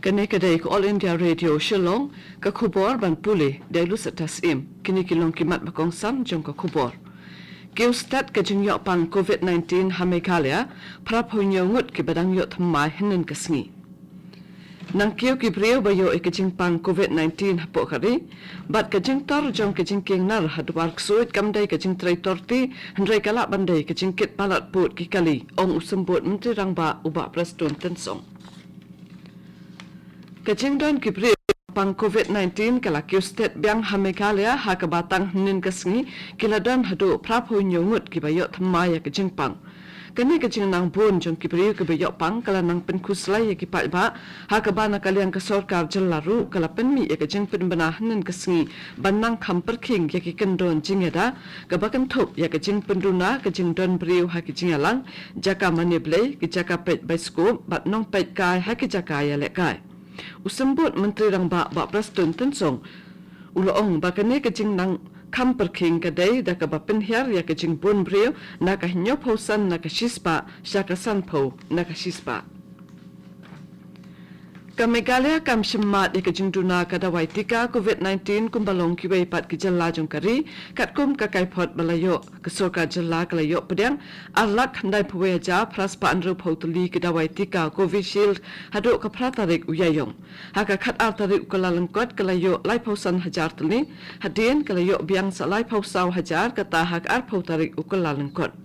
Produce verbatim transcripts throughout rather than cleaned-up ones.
Kane ka dei ka All India Radio Shillong, ka khubor ban pule da i Lusata Syiem. Kine ki long ki mat ba kongsan jong ka khubor. Kiew stet ka jingïoh pang covid nineteen ha Meghalaya, phra phew hynñiew ngut kiba dang ïoh thymmai hynnin ka sngi. Nang kiew ki briew ba ïoh ïa ka jingpang covid nineteen hapoh ka ri, bad ka jingtor jong ka jingkieng nar ha dwar ksuid kam dei ka jingtrei torti, hynrei ka lah ban dei ka jingkit palat pud ki kali, ong u symbud Myntri Rangbah u Bah Prestone Tynsong. Ka jingdon ki briew pang covid nineteen ka la kiew stet biang ha Meghalaya, ha kaba tang hynnin ka sngi ki la don haduh phra phew hynñiew ngut kiba ïoh thymmai ïa ka jingpang. Kane ka jingnang bun jong ki briew kiba ïoh pang ka la nang pynkhuslai ïa ki paidbah, ha kaba na ka liang ka sorkar jylla ruh ka la pynmih ïa ka jingpynbna hynnin ka sngi ban nang kham pyrkhing ïa ki kyndon jingïada, kaba kynthup ïa ka jingpynduna ka jingdon briew ha ki jingïalang, jaka mane blei, ki jaka peit bioskop bad nongpeit kai ha ki jaka ïalehkai. U symbud Myntri Rangbah Bah Prestone Tynsong u la ong ba kane ka jingnang kham pyrkhing ka dei da kaba pynhiar ïa ka jingbun briew na ka hynñiew phew san na ka shispah sha ka san phew na ka shispah. Ka Meghalaya kam shim mad ïa ka jingduna ka dawai tika covid nineteen kumba long kiwei pat ki jylla jong ka ri, katkum ka kaiphod ba la ïoh, ka sorkar jylla ka la ïoh pdiang ar lak khyndai phew wei hajar phra spah hynriew phew tylli ki dawai tika Covishield haduh ka phra tarik u Ïaïong. Ha ka khat ar tarik u Kyllalyngkot ka la ïoh lai phew san hajar tylli, hadien ka la ïoh biang sa lai phew saw hajar kata ha ka ar phew tarik u Kyllalyngkot.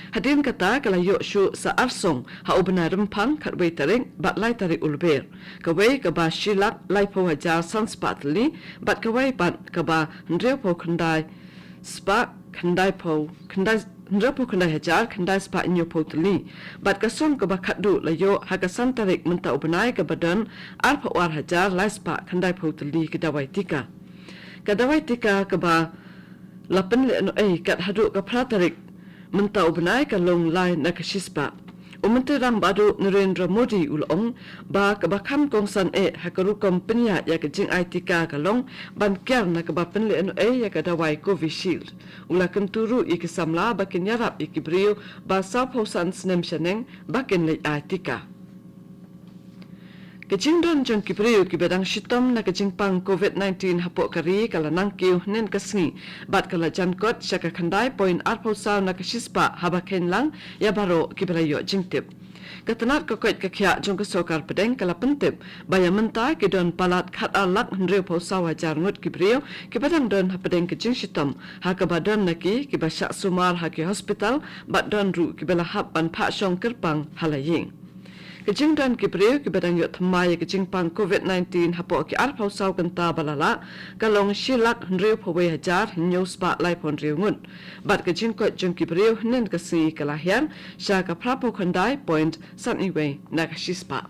Hadien kata ka la ïoh shuh sa ar song ha u bnai Rymphang khatwei tarik bad lai tarik u Lber. Kawei kaba shi lak lai phew hajar san spah tylli, bad kawei pat kaba hynriew phew khyndai spah khyndai phew khyndai, hynriew phew khyndai hajar khyndai spah hynñiew phew tylli. Bad ka song kaba khatduh la ïoh ha ka san tarik mynta u bnai kaba don ar phew ar hajar lai spah khyndai phew tylli ki dawai tika. Ka dawai tika kaba la pynlehnohei kat haduh ka phra tarik mynta u bnai ka long lai na ka shispah. U Myntri Rangbah duh Narendra Modi u la ong ba kaba kham kongsan eh ha ka rukom pynïaid ïa ka jingai tika ka long ban kiar na kaba pynlehnohei ïa ka dawai Covishield. U la kyntu ruh ïa ki samla ba kin ïarap ïa ki briew ba saw phew san snem shaneng ba kin leit ai tika. Ka jingdon jong ki briew kiba dang shitom na ka jingpang covid nineteen hapoh ka ri ka la nang kiew hynnin ka sngi, bad ka la jan kot sha ka khyndai point ar phew saw na ka shispah haba kheiñ lang ïa baroh kiba la ïoh jingtip. Ka tnat ka koit ka khiah jong ka sorkar pdeng ka la pyntip ba ïa mynta ki don palat khat ar lak hynriew phew saw hajar ngut ki briew kiba dang don hapdeng ka jingshitom, ha kaba don na ki kiba shah sumar ha ki hospital, bad don ruh kiba la hap ban phah shong kyrpang ha la ïing. Ka jingdon ki briew kiba dang ïoh thymmai ïa ka jingpang covid nineteen hapoh ki ar phew saw kynta ba la lah ka long shi lak hynriew phew wei hajar hynñiew spah lai phew hynriew ngut. Bad ka jingkoit jong ki briew hynnin ka sngi ka la hiar sha ka phra phew khyndai point san wei na ka shispah.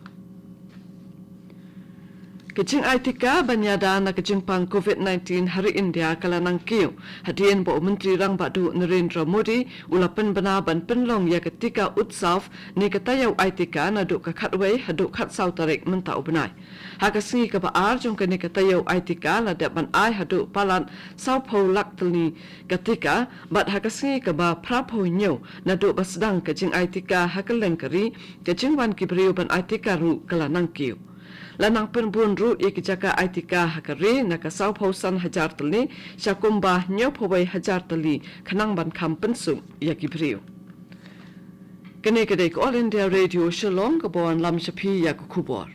Ka jingai tika ban ïada na ka jingpang covid nineteen ha ri India ka la nang kiew, hadien ba u Myntri Rangbah duh Narendra Modi u la pynbna ban pynlong ïa ka Tika Utsav ne ka taïew ai tika naduh ka khatwei haduh khatsaw tarik mynta u bnai. Ha ka sngi kaba ar jong kane ka taïew ai tika la dep ban ai haduh palat saw phew lak tylli ka tika, bad ha ka sngi kaba phra phew hynñiew naduh ba sdang ka jingai tika ha kylleng ka ri, ka jingwan ki briew ban ai tika ruh ka la nang kiew. La nang pynbun ruh ïa ki jaka ai tika ha ka ri na ka saw phew san hajar tylli sha kumba hynñiew phew wei hajar tylli khnang ban kham pynsuk ïa ki briew. Kane ka dei ka All India Radio Shillong kaba wanlam sha phi ïa ka khubor.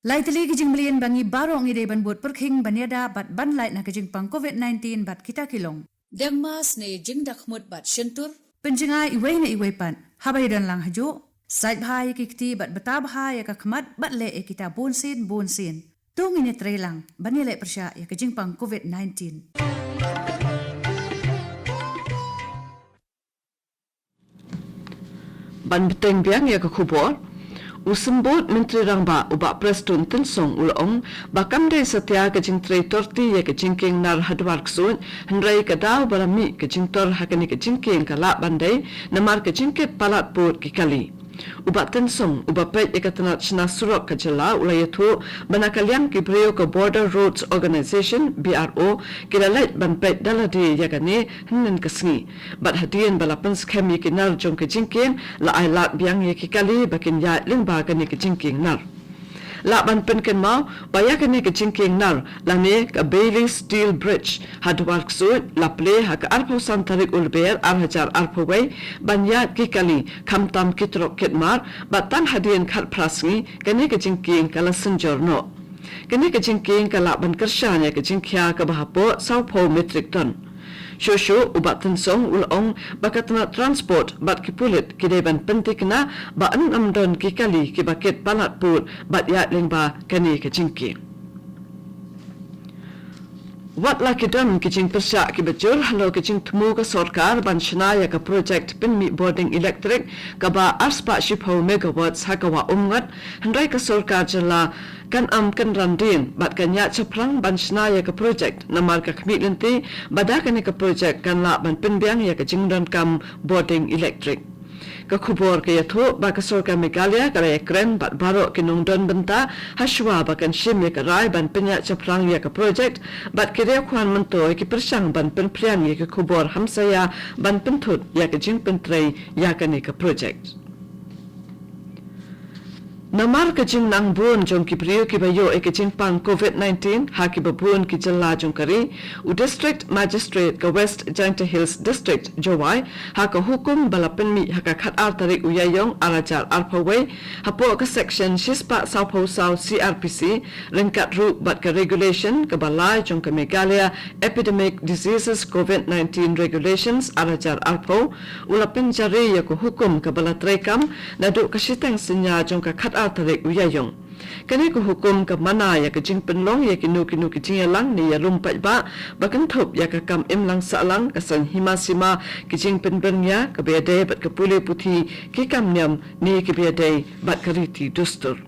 Lai tylli ki jingmlien ba ngi baroh ngi dei ban bud pyrkhing ban ïada bad ban lait na ka jingpang covid nineteen bad kita ki long: deng mask ne jingdakhmut bad shyntur, pynjngai iwei na iwei pat haba ïadon lang hajuh, sait bha ïa ki kti bad bta bha ïa ka khmat bad leh ïa kita bunsien bunsien. To ngin ïatreilang ban ïaleh pyrshah ïa ka jingpang covid nineteen. Ban bteng biang ïa ka khubor, u symbud Myntri Rangbah u Bah Prestone Tynsong u la ong ba kam dei satia ka jingtrei torti ïa ka jingkieng nar ha dwar ksuid, hynrei ka daw ba la mih ka jingtor ha kane ka jingkieng ka lah ban dei namar ka jingkit palat pud ki kali. U Bah Tynsong, uba peit ïa ka tnat shna surok ka jylla, u la ïathuh ba na ka liang ki briew ka Border Roads Organisation, B R O, ki la leit ban peit da lade ïa kane hynnin ka sngi. Bad hadien ba la pynskhem ïa ki nar jong ka jingkieng, la ai lad biang ïa ki kali ba kin ïaid lyngba kane ka jingkieng nar. Lah ban pynkynmaw ba ïa kane ka jingkieng nar lane ka Bailey Steel Bridge ha Dwar Ksuid la plie ha ka arphew san tarik u Lber ar hajar arphew wei ban ïaid ki kali, khamtam ki trok kit mar, bad tang hadien khatphra sngi kane ka jingkieng ka la synjor noh. Kane ka jingkieng ka lah ban kyrshan ïa ka jingkhia kaba hapoh sawphew metric ton. Shuh shuh u Bah Tynsong u la ong ba ka tnat transport bad ki pulit ki dei ban pynthikna ba yn ym don ki kali kiba kit palat pud bad ïaid lyngba kane ka jingkieng. Wat la ki don ki jingpyrshah kiba jur halor ka jingthmu ka sorkar ban shna ïa ka project pynmih bording elektrik kaba arspah shiphew megawatts ha ka Wah Umngot, hynrei ka sorkar jylla kan ym kynran dien bad kan ïaid shaphrang ban shna ïa ka project, namar ka khmih lynti ba da kane ka project kan lah ban pynbiang ïa ka jingdonkam bording elektrik. Ka khubor ka ïathuh ba ka sorkar Meghalaya ka la ïakren bad baroh ki nongdon bynta hashwa ba kan shim ïa ka rai ban pynïaid shaphrang ïa ka project, bad ki riewkhwan myntoi ki pyrshang ban pynphriang ïa ki khubor hamsaïa ban pynthut ïa ka jingpyntrei ïa kane ka project. Namar ka jingnang bun jong ki briew kiba ïoh ïa ka jingpang covid nineteen ha kiba bun ki jylla jong ka ri, u District Magistrate ka West Jaintia Hills District, Jowai, ha ka hukum ba la pynmih ha ka khatar tarik u Ïaïong ar hajar arphew wei, hapoh ka section shispah sawphew saw C R P C, ryngkat ruh bad ka regulation kaba lai jong ka Meghalaya Epidemic Diseases covid nineteen Regulations ar hajar arphew, u la pynjari ïa ka hukum kaba la treikam naduh ka shiteng synñia jong ka khatar tarik u Ïaïong. Kane ka hukum ka mana ïa ka jingpynlong ïa kino kino ki jingïalang ne ïarum paidbah ba kynthup ïa ka kam imlang sahlang, ka saiñ hima sima, ki jingpynbyrngia, kaba ïadei bad ka pule puthi, ki kam niam ne kaba ïadei bad ka riti dustur.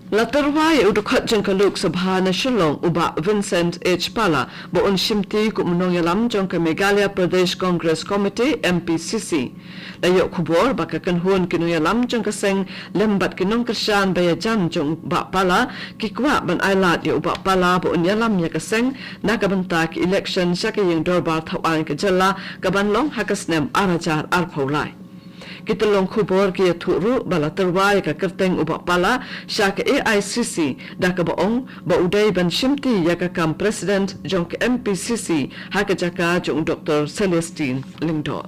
La tyrwa ïa u dkhot jong ka Lok Sabha na Shillong, u Bah Vincent H Pala, ba un shimti kum u nongïalam jong ka Meghalaya Pradesh Congress Committee, M P C C. La ïoh khubor ba ka kynhun ki nongïalam jong ka seng lem bad ki nongkyrshan ba ïajan jong u Bah Pala ki kwah ban ai lad ïa u Bah Pala ba un ïalam ïa ka seng na ka bynta ki election sha ka ïing dorbar thawaiñ ka jylla kaban long ha ka snem ar hajar arphew lai. Ki tyllong khubor ki ïathuh ruh ba la tyrwa ïa ka kyrteng u Bah Pala sha ka A I C C da kaba ong ba u dei ban shimti ïa ka kam president jong ka M P C C ha ka jaka jong u Doktor Celestine Lyngdoh.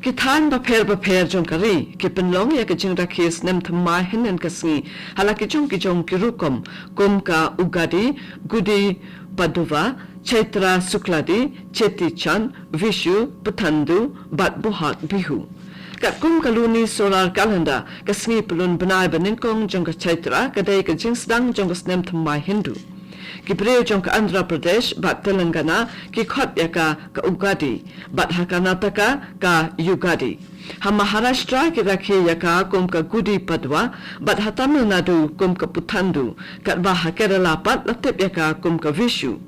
Ki thaiñ bapher bapher jong ka ri ki pynlong ïa ka jingrakhe snem thymmai hynnin ka sngi ha la ki jong ki jong ki rukom, kum ka Ugadi, Gudi Padwa, Chaitra Sukladi, Cheti Chand, Vishu, Puthandu bad Bohag Bihu. Katkum ka Luni solar calendar, ka sngi pyllun bnai banyngkong jong ka Chaitra ka dei ka jingsdang jong ka snem thymmai Hindu. Ki briew jong ka Andhra Pradesh bad Telangana ki khot ïa ka ka Ugadi, bad ha Karnataka ka Yugadi. Ha Maharashtra ki rakhe ïa ka kum ka Gudi Padwa, bad ha Tamil Nadu kum ka Puthandu, katba ha Kerala pat la tip ïa ka kum ka Vishu.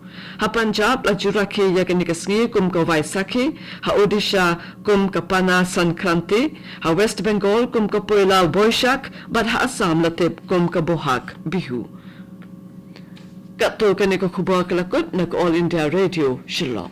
Ha Punjab la ju rakhe ïa kane ka sngi kum ka Vaisakhi, ha Odisha kum ka Pana Sankranti, ha West Bengal kum ka Poila Boishakh, bad ha Assam la tip kum ka Bohag Bihu. Katto kane ka khubor ka la kut na ka All India Radio Shillong.